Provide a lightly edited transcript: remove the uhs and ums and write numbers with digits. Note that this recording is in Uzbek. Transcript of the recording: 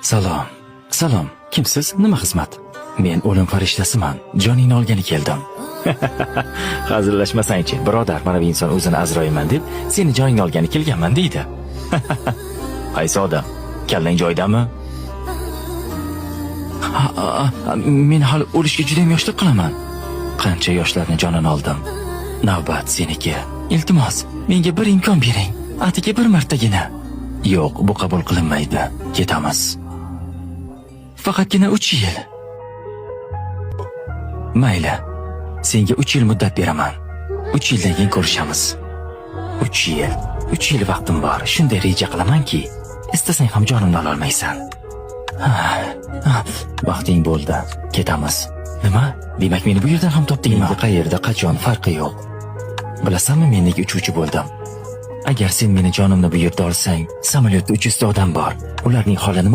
Salom. Salom. Kimsiz? Nima xizmat? Men o'lim farishtasiman. Joningni olgani keldim. Hazillashmasangchi, birodar, mana bu inson o'zini Azroilman deb, seni joningni olgani kelganman deydi. Qaysi odam? Kallang joyidami? Ha, ha, men hali o'lishga juda ham yoshlik qilaman. Qancha yoshlarni jonini oldim. Navbat seniki. Iltimos, menga bir imkon bering. Atigi bir martagina. Yo'q, bu qabul qilinmaydi. Ketamiz. Faqatgina 3 yil. Mayli. Senga 3 yil muddat beraman. 3 yildan keyin ko'rishamiz. 3 yil. 3 yil vaqtim bor. Shunday reja qilamanki, istasang ham jonimni ololmaysan. Ha, ha, vaqting bo'ldi. Ketamiz. Nima? Demak, meni bu yerdan ham topdingmi? Menga qayerda, qachon farqi yo'q. Bilasanmi, men nega uchuvchi bo'ldim? Agar sen meni jonimni bu yerda olsang, samolyotda 300 ta odam bor. Ularning holi nima